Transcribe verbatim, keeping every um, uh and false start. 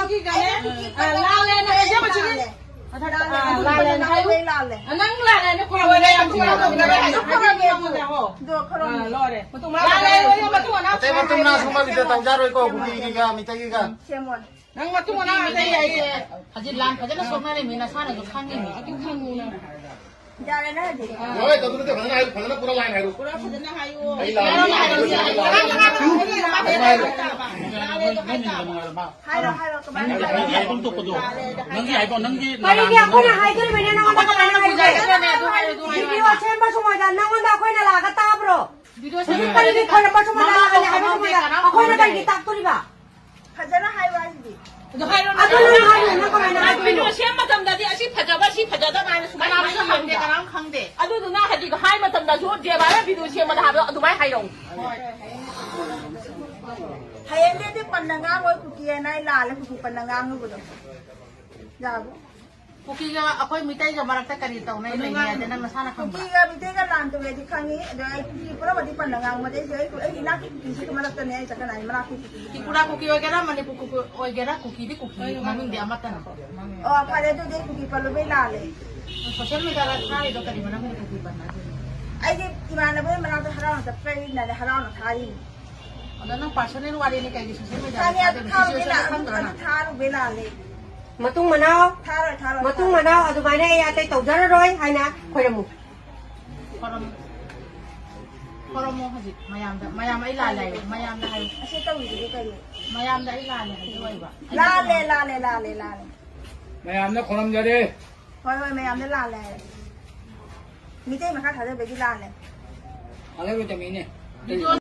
ꯑ, ꯂꯥꯜꯂꯦꯅ ꯍꯥꯏꯖꯕꯁꯤꯗꯤ꯫ ꯂꯥꯜꯂꯦ꯫ ꯑ, ꯂꯥꯜꯂꯦꯅ ꯍꯥꯏꯌꯨ꯫ ꯂꯥꯜꯂꯦ꯫ ꯑ, ꯅꯪ ꯂꯥꯜꯂꯦꯅ ꯈꯣꯏꯔꯝꯃꯦ꯫ ꯑꯗꯨ ꯈꯣꯏꯔꯝꯃꯦ꯫ ꯑꯗꯨ ꯈꯣꯏꯔꯝꯃꯦ꯫ ꯑ, ꯂꯣꯏꯔꯦ꯫ ꯂꯥꯜꯂꯦ꯫ ꯃꯇꯨꯡ ꯃꯅꯥꯎ ꯑꯇꯩ ꯃꯇꯨꯡ ꯃꯅꯥꯎ ꯁꯨꯝꯕ ꯕꯤꯗꯤꯑꯣ ꯇꯧꯖꯔꯣꯏꯀꯣ, ꯀꯨꯀꯤꯒꯤꯒ ꯃꯤꯇꯩꯒꯤꯒ꯫ ꯁꯦꯝꯃꯣ꯫ ꯅꯪ ꯃꯇꯨꯡ ꯃꯅꯥꯎ ꯑꯇꯩ ꯍꯥꯏꯁꯦ ꯍꯧꯖꯤꯛ ꯂꯥꯟ ꯐꯖꯅ ꯁꯣꯛꯅꯔꯤꯃꯤ, ꯅꯁꯥꯅꯁꯨ ꯈꯪꯉꯤꯃꯤ꯫ ꯑꯗꯨ ꯈꯪꯉꯨ ꯅꯪ꯫ ꯌꯥꯔꯦ ꯅꯪ ꯍꯧꯖꯤꯛ꯫ ꯍꯣꯏ, ꯑꯗꯨ ꯅꯠꯇꯦ, ꯐꯖꯅ ꯍꯥꯏꯌꯨ, ꯐꯖꯅ ꯄꯨꯔꯥ ꯂꯥꯏꯟ ꯍꯥꯏꯔꯨ꯫ ꯄꯨꯔꯥ ꯐꯖꯅ ꯍꯥꯏꯌꯨ꯫ ꯑꯩ ꯂꯥꯜꯂꯦ꯫ ꯍꯥꯏꯔꯣ, ꯍꯥꯏꯔꯣ, ꯍꯥꯏꯔꯣ꯫ ꯍꯥꯏꯔꯣ, ꯍꯥꯏꯔꯣ, ꯀꯃꯥꯏꯅ ꯅꯪꯒꯤ ꯍꯥꯏꯐꯝ ꯊꯣꯛꯄꯗꯣ꯫ ꯅꯪꯒꯤ ꯍꯥꯏꯐꯝ, ꯅꯪꯒꯤ ꯀꯔꯤꯒꯤ ꯑꯩꯈꯣꯏꯅ ꯍꯥꯏꯗꯣꯔꯤꯕꯅꯦ ꯅꯪꯉꯣꯟꯗ ꯀꯃꯥꯏꯅ ꯍꯥꯏꯗꯣꯏꯅꯣ? ꯚꯤꯗꯤꯑꯣ ꯁꯦꯝꯕ ꯁꯨꯃꯥꯏꯅ ꯅꯪꯉꯣꯟꯗ ꯑꯩꯈꯣꯏꯅ ꯂꯥꯛꯑꯒ ꯇꯥꯕ꯭ꯔꯣ? ꯚꯤꯗꯤꯑꯣ ꯁꯦꯝꯕ ꯍꯧꯖꯤꯛ ꯀꯔꯤꯒꯤ ꯈꯣꯏꯔꯝꯕ ꯁꯨꯃꯥꯏꯅ ꯂꯥꯛꯑꯒꯅꯤ ꯍꯥꯏꯕ ꯁꯨꯃꯥꯏꯅ ꯑꯩꯈꯣꯏꯅ ꯀꯔꯤꯒꯤ ꯇꯥꯛꯇꯣꯔꯤꯕ? ꯐꯖꯅ ꯍꯥꯏꯌꯨ ꯍꯥꯏꯁꯤꯗꯤ꯫ ꯑꯗꯨ ꯍꯥꯏꯔꯣ, ꯑꯗꯨ ꯅꯪ ꯍꯥꯏꯌꯨ, ꯅꯪ ꯀꯃꯥꯏꯅ ꯅꯪ ꯍꯥꯏꯗꯣꯏꯅꯣ? ꯚꯤꯗꯤꯑꯣ ꯁꯦꯝꯕ ꯃꯇꯝꯗꯗꯤ ꯑꯁꯤ ꯐꯖꯕ, ꯁꯤ ꯐꯖꯗꯕ ꯍꯥꯏꯅ ꯁꯨꯃꯥꯏꯅ ꯀꯅꯥꯝꯁꯨ ꯍꯥꯏꯕ ꯈꯪꯗꯦ, ꯌꯥꯕ꯭ꯔꯥ? ꯀꯅꯥꯝ ꯈꯪꯗꯦ꯫ ꯑꯗꯨꯗꯨꯅ ꯍꯧꯖꯤꯛ ꯍꯥꯏ ꯃꯇꯝꯗꯁꯨ ꯗꯦꯕꯥꯅ ꯚꯤꯗꯤꯑꯣ ꯁꯦꯝꯕꯗ ꯍꯥꯏꯕꯗꯣ ꯑꯗꯨꯃꯥꯏꯅ ꯍꯥꯏꯔꯛꯎ꯫ ꯍꯌꯦꯡꯗꯩꯗꯤ ꯄꯟꯅ ꯉꯥꯡꯉꯣꯏ, ꯀꯨꯀꯤ ꯑꯅ ꯑꯩ ꯂꯥꯜꯂꯦ, ꯀꯨꯀꯤ ꯄꯟꯅ ꯉꯥꯡꯉꯨꯕꯗꯣ꯫ ꯌꯥꯕ꯭ꯔꯣ? ꯀꯨꯀꯤꯒ ꯑꯩꯈꯣꯏ ꯃꯤꯇꯩꯒ ꯃꯔꯛꯇ ꯀꯔꯤ ꯇꯧꯅꯩ ꯂꯩꯒꯦ ꯍꯥꯏꯗꯤ ꯅꯪ ꯅꯁꯥꯅ ꯈꯪꯕ꯭ꯔꯥ? ꯀꯨꯀꯤꯒ ꯃꯤꯇꯩꯒ ꯂꯥꯟ ꯇꯧꯋꯦꯗꯤ ꯈꯪꯉꯤ, ꯑꯗꯣ ꯑꯩ ꯀꯨꯀꯤ ꯄꯨꯝꯅꯃꯛꯇꯤ ꯄꯟꯅ ꯉꯥꯡꯕꯗꯤ ꯑꯩꯁꯨ ꯑꯩ, ꯑꯩꯒꯤ ꯏꯅꯥꯛꯀꯤ ꯀꯨꯀꯤꯁꯤꯒꯤ ꯃꯔꯛꯇꯅꯦ ꯑꯩ ꯆꯠꯀꯅꯤ, ꯃꯅꯥꯛꯀꯤ ꯀꯨꯀꯤ꯫ ꯇ꯭ꯔꯤꯄꯨꯔꯥ ꯀꯨꯀꯤ ꯑꯣꯏꯒꯦꯔꯥ, ꯃꯅꯤꯄꯨꯔ ꯀꯨꯀꯤ ꯑꯣꯏꯒꯦꯔꯥ, ꯀꯨꯀꯤꯗꯤ ꯀꯨꯀꯤ, ꯃꯃꯤꯡꯗꯤ ꯑꯃꯠꯇꯅꯤ꯫ ꯑꯣ, ꯐꯔꯦ, ꯑꯗꯨꯗꯤ ꯀꯨꯀꯤ ꯄꯜꯂꯨꯕꯩ ꯂꯥꯜꯂꯦ꯫ ꯁꯣꯁꯤꯌꯦꯜ ꯃꯤꯗꯤꯌꯥꯗ ꯊꯥꯔꯤꯗꯣ ꯀꯔꯤ ꯃꯔꯝꯒꯤ ꯀꯨꯀꯤ ꯄꯟꯅꯗꯣꯏꯅꯣ? ꯑꯩꯗꯤ ꯏꯃꯥꯟꯅꯕꯒꯤ ꯃꯅꯥꯛꯇ ꯍꯔꯥꯎꯅ ꯆꯠꯄꯩꯅꯅꯦ, ꯍꯔꯥꯎꯅ ꯊꯥꯔꯤꯅꯤ꯫ ꯑꯗꯣ ꯅꯪ ꯄꯥꯔꯁꯣꯅꯦꯜ ꯋꯥꯔꯤꯅꯤ ꯀꯩꯒꯤ ꯁꯣꯁꯤꯌꯦꯜ ꯃꯤꯗꯤꯌꯥꯗ ꯈꯪꯉꯦ, ꯑꯗꯨ ꯊꯥꯗꯣꯏꯅꯣ? ꯊꯥꯔꯨꯕꯩ ꯁꯤꯆꯨꯋꯦꯁꯟꯗꯣ ꯂꯥ-, ꯈꯪꯗ꯭ꯔꯣ ꯑꯗꯨ ꯅꯪ? ꯊꯥꯔꯨꯕꯩ ꯂꯥꯜꯂꯦ꯫ ꯃꯇꯨꯡ ꯃꯅꯥꯎ, ꯊꯥꯔꯣꯏ, ꯊꯥꯔꯣꯏ, ꯃꯇꯨꯡ ꯊꯥꯔꯣꯏ꯫ ꯃꯅꯥꯎ ꯑꯗꯨꯃꯥꯏꯅ ꯑꯩ ꯑꯇꯩ ꯇꯧꯖꯔꯔꯣꯏ ꯍꯥꯏꯅ ꯈꯣꯏꯔꯝꯃꯨ꯫ ꯈꯣꯔꯝ-, ꯈꯣꯔꯝꯃꯣ ꯍꯧꯖꯤꯛ ꯃꯌꯥꯝꯗ, ꯃꯌꯥꯝ ꯑꯩ ꯂꯥꯜꯂꯦ ꯍꯥꯏꯌꯨ, ꯃꯌꯥꯝꯗ ꯍꯥꯏꯌꯨ꯫ ꯑꯁꯤ ꯇꯧꯔꯤꯁꯤꯗꯤ ꯀꯩꯅꯣ? ꯃꯌꯥꯝꯗ ꯑꯩ ꯂꯥꯜꯂꯦ ꯍꯥꯏꯌꯨ ꯍꯥꯏꯕ꯫ ꯂꯥꯜꯂꯦ, ꯂꯥꯜꯂꯦ, ꯂꯥꯜꯂꯦ, ꯂꯥꯜꯂꯦ꯫ ꯃꯌꯥꯝꯅ ꯈꯣꯔꯝꯖꯔꯦ꯫ ꯍꯣꯏ, ꯍꯣꯏ, ꯃꯌꯥꯝꯗ ꯂꯥꯜꯂꯦ ꯍꯥꯏꯔꯦ꯫ ꯃꯤꯇꯩ ꯃꯈꯥ ꯊꯥꯗꯕꯒꯤ ꯂꯥꯜꯂꯦ꯫ ꯊꯥꯗꯔꯣꯏꯗꯕꯅꯤꯅꯦ꯫ ꯚꯤꯗꯤꯑꯣ